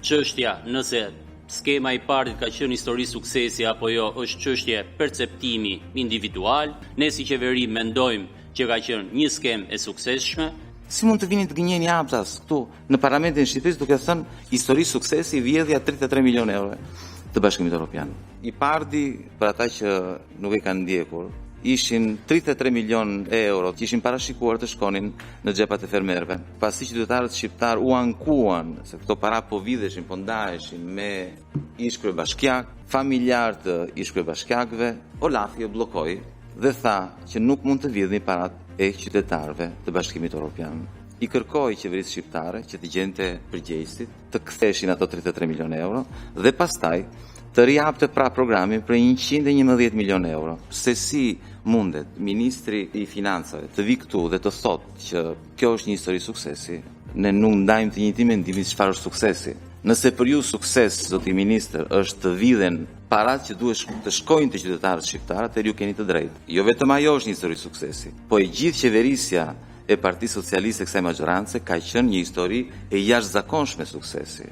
Çështja nëse skema e IPARD-it ka qenë histori suksesi apo jo, është çështje perceptimi individual. Ne si qeveri mendojmë që ka qenë një skemë e suksesshme. Si mund të vini të gënjeni haptas këtu në Parlamentin e Shqipërisë duke thënë "histori suksesi vjedhja 33 milionë euro të Bashkimit Evropian"? IPARD-i, për ata që nuk e kanë ndjekur, ishin 33 milionë euro që ishin parashikuar të shkonin në xhepat e fermerëve. Pasi qytetarët shqiptarë u ankuan se këto para po vidheshin, po ndaheshin me ish-kryebashkiakë, familjarë të ish-kryebashkiakëve, Olaf-i e bllokoi dhe tha që nuk mund të vidhni paratë e qytetarëve të Bashkimit Evropian. I kërkoi qeverisë shqiptare që të gjente përgjegjësit, të ktheheshin ato 33 milionë euro dhe pastaj të rihapte prapë programin për 111 milionë euro. Se si mundet ministri i Financave të vijë këtu dhe të thotë që kjo është një histori suksesi, ne nuk ndajmë të njëjtin mendim se çfarë është suksesi. Nëse për ju sukses, zoti ministër, është të vidhen paratë që duhet të shkojnë te qytetarët shqiptarë, atëherë ju keni të drejtë. Jo vetëm ajo është një histori suksesi, po e gjithë qeverisja e Partisë Socialiste e kësaj mazhorance ka qenë një histori e jashtëzakonshme suksesi.